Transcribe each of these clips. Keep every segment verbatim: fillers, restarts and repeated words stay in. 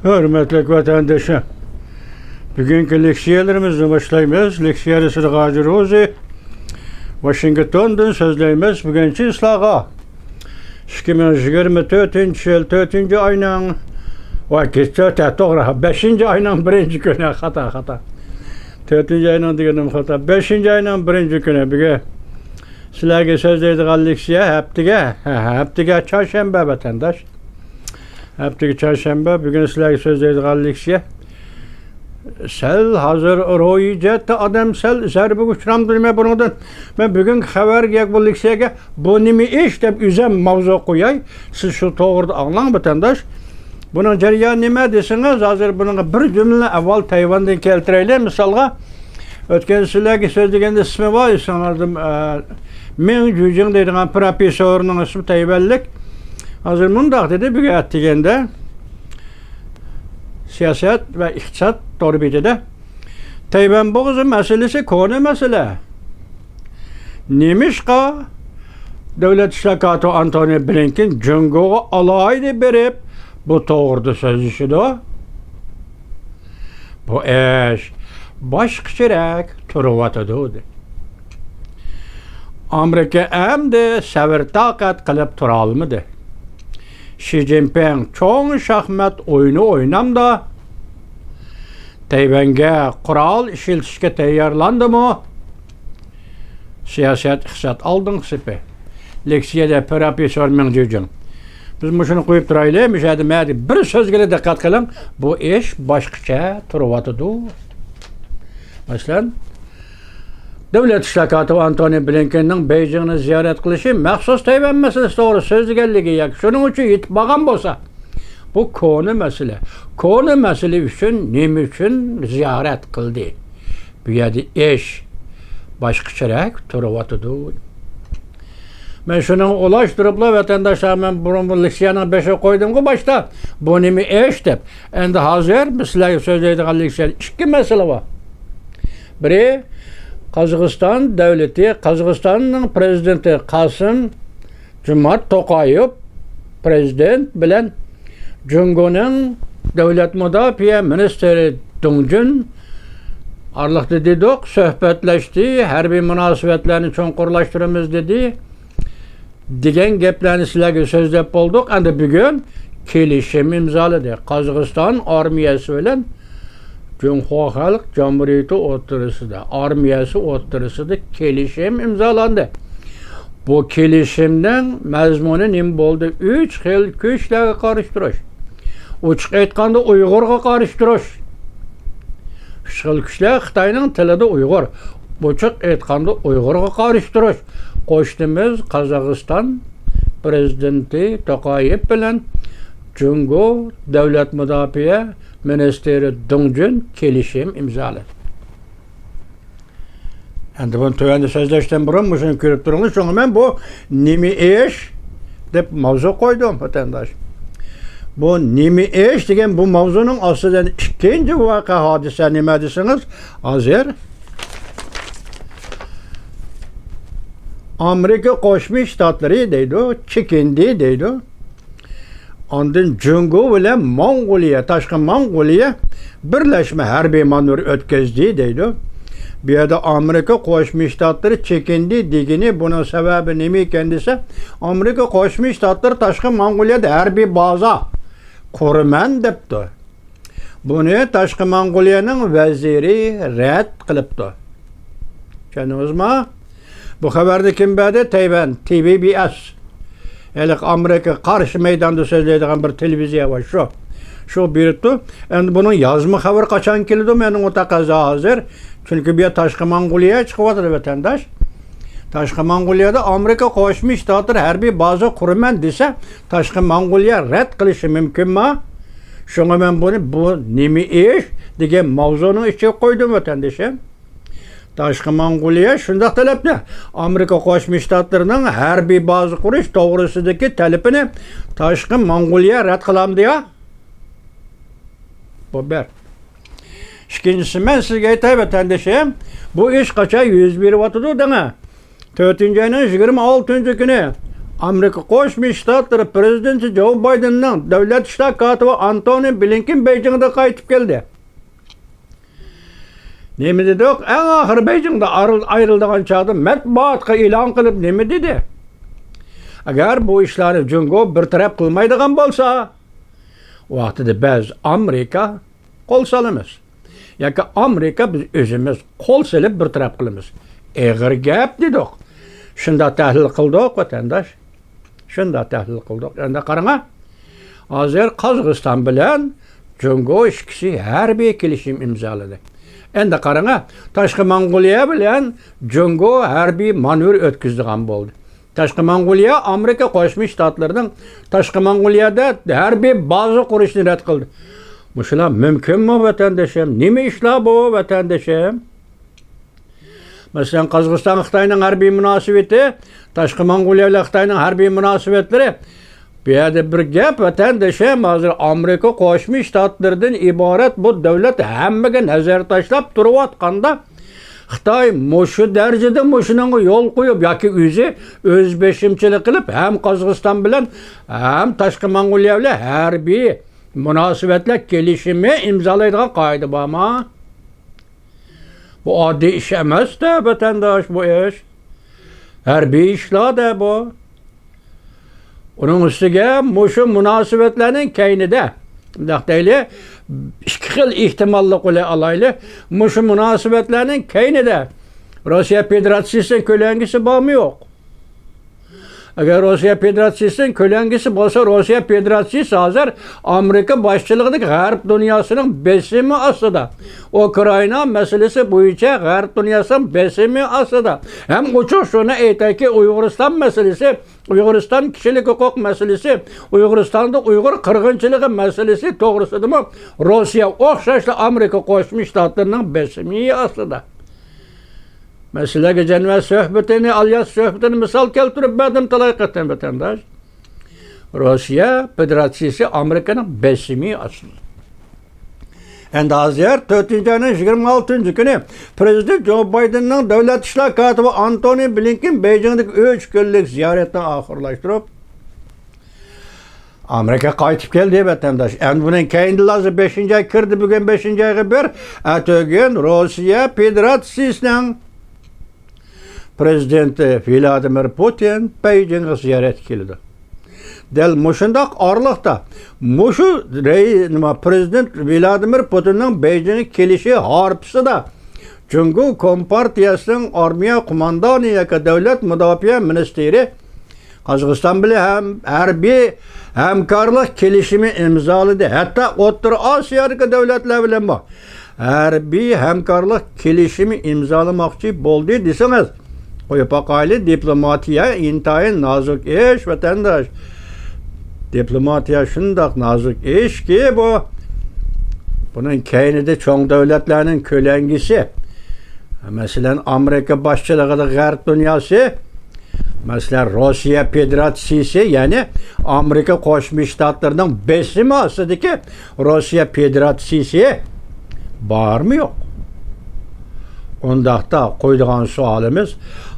ھۆرمەتلىك ۋەتەندىشىم، بۈگۈنكى لېكسىيەلىرىمىزنى باشلايمىز. لېكسىيە رەئىسى غاجى روزى، ۋاشىنگتوندىن سۆزلەيمىز. بۈگۈنچە سىلەرگە ئىككى مىڭ يىگىرمە تۆتىنچى يىل تۆتىنچى ئاينىڭ، ۋاي، كەچتە، توغرا، بەشىنچى ئاينىڭ بىرىنچى كۈنى، خاتا، خاتا. تۆتىنچى ئاينىڭ دېگىنىم خاتا. بەشىنچى ئاينىڭ بىرىنچى كۈنى بۈگۈن سىلەرگە سۆزلەيدىغان لېكسىيە ھەپتىگە، ھە، ھەپتىگە چارشەنبە، ۋەتەنداش. ھەپتىگە چارشەنبە، بۈگۈن سىلەرگە سۆزلەيدىغان لېكسىيە. سەل ھازىر روھىي جەھەتتە ئادەم سەل زەربىگە ئۇچرامدۇ نېمە بۇنىڭدىن؟ مەن بۈگۈنكى خەۋەرگە ياكى بۇ لېكسىيەگە «بۇ نېمە ئىش؟» دەپ ئۆزۈم ماۋزۇ قوياي. سىز شۇ توغرىدا ئاڭلاڭ، ۋەتەنداش. بۇنىڭ جەريانى نېمە دېسىڭىز، ھازىر بۇنىڭغا بىر جۈملىنى ئاۋۋال تەيۋەندىن كەلتۈرەيلى. مىسالغا، ئۆتكەن سىلەرگە سۆزلىگەندە ئىسمى بار ئېسىڭلاردا، ئە، مېڭ جۈجىڭ دەيدىغان پروفېسسورنىڭ ئىسمى تەيۋەنلىك. ھازىر مۇنداق دېدى، بۈگۈن ئەتىگەندە سىياسەت ۋە ئىقتىساد تور بېتىدە، تەيۋەن بوغۇزى مەسىلىسى كونا مەسىلە. نېمىشقا دۆلەت ئىشلار كاتىپى ئانتونى بلىنكېن جۇڭگوغا ئالاھىدە بېرىپ، بۇ توغرىدا سۆزلىشىدۇ؟ بۇ ئىش باشقىچىراق تۇرۇۋاتىدۇ، دېدى. ئامېرىكا ئەمدى سەۋر-تاقەت قىلىپ تۇرالمىدى. شى جىنپىڭ چوڭ شاھمات ئويۇنى ئوينامدا، تەيۋەنگە قورال ئىشلىتىشكە تەييارلاندىمۇ؟ سىياسەت، ئىقتىساد ئالدىنقى سېپى. لېكسىيەدە پروفېسسور مېڭ جۈجىڭ. بىز مۇشۇنى قويۇپ تۇرايلى، مۇشۇ يەردە مەدە بىر سۆزگىلا دىققەت قىلىڭ. بۇ ئىش باشقىچە تۇرۇۋاتىدۇ. مەسىلەن، دۆلەت ئىشلار كاتىپى ئانتونى بلىنكېننىڭ بېيجىڭنى زىيارەت قىلىشى مەخسۇس تەيۋەن مەسىلىسى توغرا سۆزلىگەنلىكى ياكى شۇنىڭ ئۈچۈن يېتىپ بارغان بولسا، بۇ كونا مەسىلە. كونا مەسىلە ئۈچۈن نېمە ئۈچۈن زىيارەت قىلدى؟ بۇ يەردە ئىش باشقىچىراق تۇرۇۋاتىدۇ. مەن شۇنىڭغا ئۇلاشتۇرۇپلا، ۋەتەنداشلار، مەن بۇرۇن بۇ لېكسىيەنىڭ بېشىغا قويدۇمغۇ باشتا، بۇ نېمە ئىش دەپ. ئەمدى ھازىر بىز سىلەرگە سۆزلەيدىغان لېكسىيەدە ئىككى مەسىلە بار. بىرى، قازاقىستان دۆلىتى، قازاقىستاننىڭ پرېزىدېنتى قاسىم جۇمارت توقايېۋ پرېزىدېنت بىلەن جۇڭگونىڭ دۆلەت مۇداپىئە مىنىستىرى دۇڭ جۈن ئارىلىقتا دېدۇق، سۆھبەتلەشتى، ھەربىي مۇناسىۋەتلەرنى چوڭقۇرلاشتۇرىمىز دېدى، دېگەن گەپلەرنى سىلەرگە سۆزلەپ بولدۇق. ئەمدى بۈگۈن كېلىشىم ئىمزالىدى. قازاقىستان ئارمىيەسى بىلەن جۇڭخۇا خەلق جۇمھۇرىيىتى ئوتتۇرىسىدا، ئارمىيەسى ئوتتۇرىسىدا كېلىشىم ئىمزالاندى. بۇ كېلىشىمنىڭ مەزمۇنى نېمە بولدى؟ ئۈچ خىل كۈچلەرگە قارشى تۇرۇش. ئوچۇق ئېيتقاندا، ئۇيغۇرغا قارشى تۇرۇش. ئۈچ خىل كۈچلەر خىتاينىڭ تىلىدا ئۇيغۇر. ئوچۇق ئېيتقاندا، ئۇيغۇرغا قارشى تۇرۇش. قوشنىمىز قازاقىستان پرېزىدېنتى توقايېۋ بىلەن جۇڭگو دۆلەت مۇداپىئە مىنىستىرى دۇڭ جۈن كېلىشىم ئىمزالىدى. ئەمدى بۇنى تۆۋەندە سۆزلەشتىن بۇرۇن مۇشۇنى كۆرۈپ تۇرۇڭلار. شۇڭا مەن بۇ نېمە ئىش دەپ ماۋزۇ قويدۇم، ۋەتەنداش. بۇ نېمە ئىش دېگەن بۇ ماۋزۇنىڭ ئاستىدا ئىككىنچى ۋەقە، ھادىسە نېمە دېسىڭىز، ھازىر ئامېرىكا قوشما شتاتلىرى دەيدۇ، چېكىندى دەيدۇ. ئاندىن جۇڭگو بىلەن موڭغۇلىيە، تاشقى موڭغۇلىيە بىرلەشمە ھەربىي مانېۋىر ئۆتكۈزدى دەيدۇ. بۇ يەردە ئامېرىكا قوشما شتاتلىرى چېكىندى دېگىنى، بۇنىڭ سەۋەبى نېمە ئىكەن دېسە، ئامېرىكا قوشما شتاتلىرى تاشقى موڭغۇلىيەدە ھەربىي بازا قۇرىمەن دەپتۇ. بۇنى تاشقى موڭغۇلىيەنىڭ ۋەزىرى رەت قىلىپتۇ. چۈشەندىڭىزمۇ؟ بۇ خەۋەرنى كىم بەردى؟ تەيۋەن، تى ۋى بى ئېس. ھېلىقى ئامېرىكىغا قارشى مەيداندا سۆزلەيدىغان بىر تېلېۋىزىيە بار، شۇ. شۇ بېرىپتۇ. ئەمدى بۇنىڭ يازما خەۋىرى قاچان كېلىدۇ؟ مېنىڭمۇ تەقەززا ھازىر. چۈنكى بۇ يەر تاشقى موڭغۇلىيە چىقىۋاتىدۇ، ۋەتەنداش. تاشقى موڭغۇلىيەدە ئامېرىكا قوشما شتاتلىرى ھەربىي بازا قۇرىمەن دېسە، تاشقى موڭغۇلىيە رەت قىلىشى مۇمكىنما؟ شۇڭا مەن بۇنى «بۇ نېمە ئىش؟» دېگەن ماۋزۇنىڭ ئىچىگە قويدۇم، ۋەتەندىشىم. تاشقى موڭغۇلىيە شۇنداق تەلەپنى، ئامېرىكا قوشما شتاتلىرىنىڭ ھەربىي بازا قۇرۇش توغرىسىدىكى تەلىپىنى تاشقى موڭغۇلىيە رەت قىلامدۇ يا؟ بۇ بىر. ئىككىنچىسى، مەن سىزگە ئېيتاي، ۋەتەندىشىم، بۇ ئىش قاچان يۈز بېرىۋاتىدۇ دەڭە. تۆتىنچى ئاينىڭ يىگىرمە ئالتىنچى كۈنى ئامېرىكا قوشما شتاتلىرى پرېزىدېنتى جو بايدېننىڭ دۆلەت ئىشلار كاتىپى ئانتونى بلىنكېن بېيجىڭدىن قايتىپ كەلدى. نېمە دېدۇق؟ ئەڭ ئاخىرى بېيجىڭدا ئايرىل-، ئايرىلىدىغان چاغدا مەتبۇئاتقا ئېلان قىلىپ نېمە دېدى؟ ئەگەر بۇ ئىشلارنى جۇڭگو بىر تەرەپ قىلمايدىغان بولسا، ۋاقتىدا بىز ئامېرىكا قول سالىمىز. ياكى ئامېرىكا بىز ئۆزىمىز قول سېلىپ بىر تەرەپ قىلىمىز. ئېغىر گەپ دېدۇق. شۇنداق تەھلىل قىلدۇق، ۋەتەنداش. شۇنداق تەھلىل قىلدۇق. ئەندى قاراڭا، ھازىر قازاقىستان بىلەن جۇڭگو ئىككىسى ھەربىي كېلىشىم ئىمزالىدى. ئەندى قاراڭا، تاشقى موڭغۇلىيە بىلەن جۇڭگو ھەربىي مانېۋىر ئۆتكۈزىدىغان بولدى. تاشقى موڭغۇلىيە ئامېرىكا قوشما شتاتلىرىنىڭ تاشقى موڭغۇلىيەدە ھەربىي بازا قۇرۇشىنى رەت قىلدى. مۇشۇلار مۇمكىنمۇ، ۋەتەندىشىم؟ نېمە ئىشلار بۇ، ۋەتەندىشىم؟ مەسىلەن، قازاقىستان خىتاينىڭ ھەربىي مۇناسىۋىتى، تاشقى موڭغۇلىيە بىلەن خىتاينىڭ ھەربىي مۇناسىۋەتلىرى. بۇ يەردە بىر گەپ، ۋەتەندىشىم، ھازىر ئامېرىكا قوشما شتاتلىرىدىن ئىبارەت بۇ دۆلەت ھەممىگە نەزەر تاشلاپ تۇرۇۋاتقاندا، خىتاي مۇشۇ دەرىجىدە مۇشۇنىڭغا يول قويۇپ ياكى ئۆزى ئۆز بېشىمچىلىق قىلىپ، ھەم قازاقىستان بىلەن، ھەم تاشقى موڭغۇلىيە بىلەن ھەربىي مۇناسىۋەتلەر كېلىشىمى ئىمزالايدىغان قائىدە بارمۇ؟ بۇ ئاددىي ئىش ئەمەس-دە، ۋەتەنداش، بۇ ئىش. ھەربىي ئىشلار-دە بۇ. ئۇنىڭ ئۈستىگە مۇشۇ مۇناسىۋەتلەرنىڭ كەينىدە، مۇنداق دەيلى، ئىككى خىل ئېھتىماللىق بىلەن ئالايلى، مۇشۇ مۇناسىۋەتلەرنىڭ كەينىدە روسىيە فېدېراتسىيىسىنىڭ كۆلەڭگىسى بارمۇ يوق؟ ئەگەر روسىيە فېدېراتسىيىسىنىڭ كۆلەڭگىسى بولسا، روسىيە فېدېراتسىيىسى ھازىر ئامېرىكا باشچىلىقىدىكى غەرب دۇنياسىنىڭ بېسىمى ئاستىدا. ئۇكرائىنا مەسىلىسى بويىچە غەرب دۇنياسىنىڭ بېسىمى ئاستىدا. ھەم ئوچۇق شۇنى ئېيتايكى، ئۇيغۇرىستان مەسىلىسى، ئۇيغۇرىستان كىشىلىك ھوقۇق مەسىلىسى، ئۇيغۇرىستاندا ئۇيغۇر قىرغىنچىلىقى مەسىلىسى توغرىسىدىمۇ روسىيە ئوخشاشلا ئامېرىكا قوشما شتاتلىرىنىڭ بېسىمى ئاستىدا. مەن سىلەرگە جەنۋە سۆھبىتىنى، ئالياس سۆھبىتىنى مىسال كەلتۈرۈپ بەردىم تالاي قېتىم، ۋەتەنداش. روسىيە فېدېراتسىيىسى ئامېرىكىنىڭ بېسىمى ئاستىدا. ئەمدى ھازىر تۆتىنچى ئاينىڭ يىگىرمە ئالتىنچى كۈنى پرېزىدېنت جو بايدېننىڭ دۆلەت ئىشلار كاتىپى ئانتونى بلىنكېن بېيجىڭدىكى ئۈچ كۈنلۈك زىيارىتىنى ئاخىرلاشتۇرۇپ، ئامېرىكا قايتىپ كەلدى، ۋەتەنداش. ئەمدى بۇنىڭ كەينىدىلا بەشىنچى ئاي كىردى، بۈگۈن بەشىنچى ئايغا بىر، ئەتىگۈن روسىيە فېدېراتسىيىسىنىڭ پرېزىدېنتى ۋلادىمىر پۇتىن بېيجىڭغا زىيارەتكە كېلىدۇ. دەل مۇشۇنداق ئارىلىقتا مۇشۇ رەي-، نېمە، پرېزىدېنت ۋلادىمىر پۇتىننىڭ بېيجىڭغا كېلىشى ھارپىسىدا جۇڭگو كومپارتىيەسىنىڭ ئارمىيە قوماندانى ياكى دۆلەت مۇداپىئە مىنىستىرى قازاقىستان بىلەن ھەم ھەربىي ھەمكارلىق كېلىشىمى ئىمزالىدى. ھەتتا ئوتتۇرا ئاسىيادىكى دۆلەتلەر بىلەنمۇ ھەربىي ھەمكارلىق كېلىشىمى ئىمزالىماقچى بولدى دېسىڭىز، قويۇپ باقايلى، دىپلوماتىيە ئىنتايىن نازۇك ئىش، ۋەتەنداش. دىپلوماتىيە شۇنداق نازۇك ئىشكى، بۇ، بۇنىڭ كەينىدە چوڭ دۆلەتلەرنىڭ كۆلەڭگىسى، مەسىلەن، ئامېرىكا باشچىلىقىدا غەرب دۇنياسى، مەسىلەن، روسىيە فېدېراتسىيىسى، يەنى ئامېرىكا قوشما شتاتلىرىنىڭ بېسىمى ئاستىدىكى روسىيە فېدېراتسىيىسى بارمۇ يوق؟ ئۇنداقتا قويىدىغان سوئالىمىز،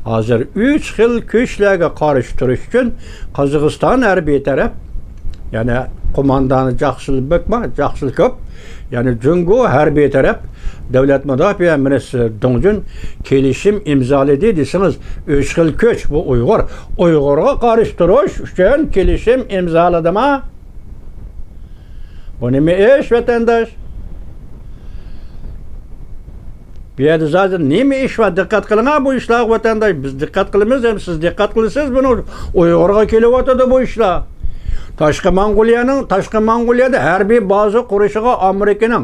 ھازىر ئۈچ خىل كۈچلەرگە قارشى تۇرۇش ئۈچۈن قازاقىستان ھەربىي تەرەپ، يەنى قوماندانى جاقسىل بېكما، جاقسىل كوپ، يەنى جۇڭگو ھەربىي تەرەپ، دۆلەت مۇداپىئە مىنىستىرى دۇڭ جۇن كېلىشىم ئىمزالىدى دېسىڭىز، ئۈچ خىل كۈچ، بۇ ئۇيغۇر، ئۇيغۇرغا قارشى تۇرۇش ئۈچۈن كېلىشىم ئىمزالىدىما؟ بۇ نېمە ئىش، ۋەتەنداش؟ بۇ يەردە زادى نېمە ئىش بار؟ دىققەت قىلىڭا بۇ ئىشلارغا، ۋەتەنداش. بىز دىققەت قىلىمىز، ھەم سىز دىققەت قىلىسىز بۇنى. ئۇيغۇرغا كېلىۋاتىدۇ بۇ ئىشلار. تاشقى موڭغۇلىيەنىڭ، تاشقى موڭغۇلىيەدە ھەربىي بازا قۇرۇشىغا ئامېرىكىنىڭ،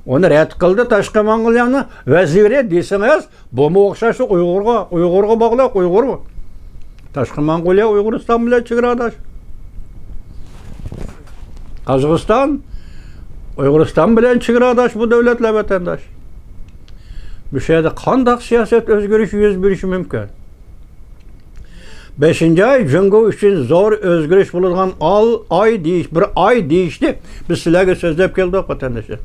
ئۇنى رەت قىلدى تاشقى موڭغۇلىيەنىڭ ۋەزىرى دېسىڭىز، بۇمۇ ئوخشاشلا ئۇيغۇرغا، ئۇيغۇرغا باغلىق، ئۇيغۇر. تاشقى موڭغۇلىيە ئۇيغۇرىستان بىلەن چېگراداش. قازاقىستان ئۇيغۇرىستان بىلەن چېگراداش بۇ دۆلەتلەر، ۋەتەنداش. مۇشۇ يەردە قانداق سىياسەت ئۆزگىرىشى يۈز بېرىشى مۇمكىن؟ بەشىنچى ئاي جۇڭگو ئۈچۈن زور ئۆزگىرىش بولىدىغان ئال-، ئاي دېيىش، بىر ئاي دېيىشنى بىز سىلەرگە سۆزلەپ كەلدۇق، ۋەتەنداشلار.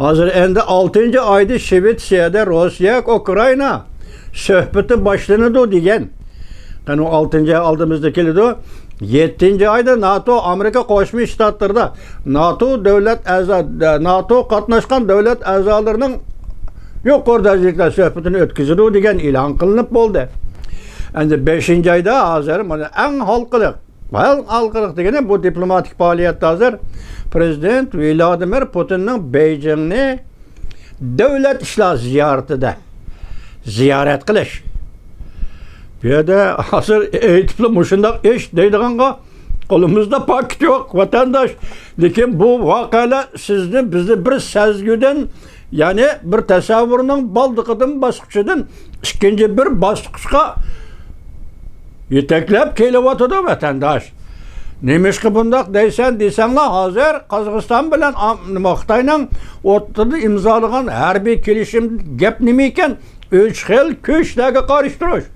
ھازىر ئەمدى ئالتىنچى ئايدا شىۋېتسىيەدە روسىيە ئۇكرائىنا سۆھبىتى باشلىنىدۇ دېگەن قېنى، ئالتىنچى ئاي ئالدىمىزدا كېلىدۇ. يەتتىنچى ئايدا ناتو، ئامېرىكا قوشما شتاتلىرىدا ناتو دۆلەت ئەزا، ناتو قاتناشقان دۆلەت ئەزالىرىنىڭ يۇقىرى دەرىجىلىكلەر سۆھبىتىنى ئۆتكۈزىدۇ دېگەن ئېلان قىلىنىپ بولدى. ئەمدى بەشىنچى ئايدا ھازىر مانا ئەڭ ھالقىلىق، ئەڭ ھالقىلىق دېگىنى بۇ دىپلوماتىك پائالىيەتتە ھازىر پرېزىدېنت ۋلادىمىر پۇتىننىڭ بېيجىڭنى دۆلەت ئىشلار زىيارىتىدە زىيارەت قىلىش. بۇ يەردە ھازىر ئېيتىپلا مۇشۇنداق ئىش دەيدىغانغا قولىمىزدا پاكىت يوق، ۋەتەنداش. لېكىن بۇ ۋەقەلەر سىزنى، بىزنى بىر سەزگۈدىن، يەنى بىر تەسەۋۋۇرنىڭ بالدىقىدىن، باسقۇچىدىن ئىككىنچى بىر باسقۇچقا يېتەكلەپ كېلىۋاتىدۇ، ۋەتەنداش. نېمىشقا بۇنداق دەيسەن دېسەڭلار، ھازىر قازاقىستان بىلەن ئام-، نېمە، خىتاينىڭ ئوتتۇرىدا ئىمزالىغان ھەربىي كېلىشىم گەپ نېمە ئىكەن؟ ئۈچ خىل كۈچلەرگە قارشى تۇرۇش.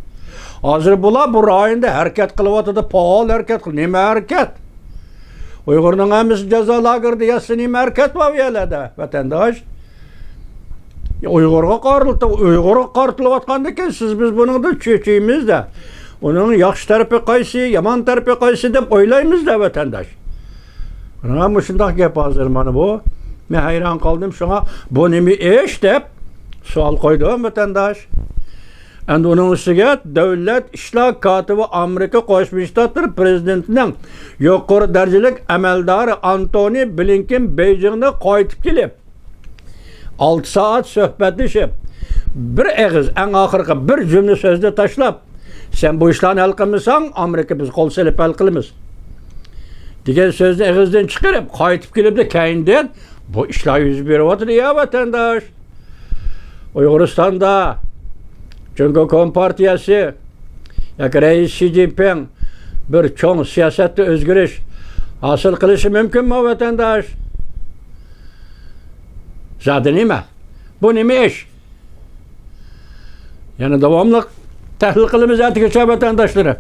ھازىر بۇلار بۇ رايوندا ھەرىكەت قىلىۋاتىدۇ، پائال ھەرىكەت قىل-، نېمە ھەرىكەت؟ ئۇيغۇرنىڭ ھەممىسى جازا لاگېرىدا ياتسا، نېمە ھەرىكەت بار بۇ يەرلەردە، ۋەتەنداش؟ ئۇيغۇرغا قارىتىلىۋ-، ئۇيغۇرغا قارىتىلىۋاتقاندىكىن سىز، بىز بۇنىڭدىن چۆچۈيمىز-دە. ئۇنىڭ ياخشى تەرىپى قايسى، يامان تەرىپى قايسى دەپ ئويلايمىز-دە، ۋەتەنداش. مانا مۇشۇنداق گەپ ھازىر مانا بۇ. مەن ھەيران قالدىم شۇڭا، بۇ نېمە ئىش دەپ سوئال قويدۇم، ۋەتەنداش. ئەمدى ئۇنىڭ ئۈستىگە دۆلەت ئىشلار كاتىپى، ئامېرىكا قوشما شتاتلىرى پرېزىدېنتىنىڭ يۇقىرى دەرىجىلىك ئەمەلدارى ئانتونى بلىنكېن بېيجىڭدىن قايتىپ كېلىپ، ئالتە سائەت سۆھبەتلىشىپ، بىر ئېغىز، ئەڭ ئاخىرقى بىر جۈملە سۆزنى تاشلاپ، «سەن بۇ ئىشلارنى ھەل قىلمىساڭ، ئامېرىكا بىز قول سېلىپ ھەل قىلىمىز» دېگەن سۆزنى ئېغىزدىن چىقىرىپ، قايتىپ كېلىپلا كەينىدىن بۇ ئىشلار يۈز بېرىۋاتىدۇ يا، ۋەتەنداش. ئۇيغۇرىستاندا جۇڭگو كومپارتىيەسى ياكى رەئىس شى جىنپىڭ بىر چوڭ سىياسەتتە ئۆزگىرىش ھاسىل قىلىشى مۇمكىنمۇ، ۋەتەنداش؟ زادى نېمە؟ بۇ نېمە ئىش؟ يەنە داۋاملىق تەھلىل قىلىمىز ئەتىگىچە، ۋەتەنداشلىرى.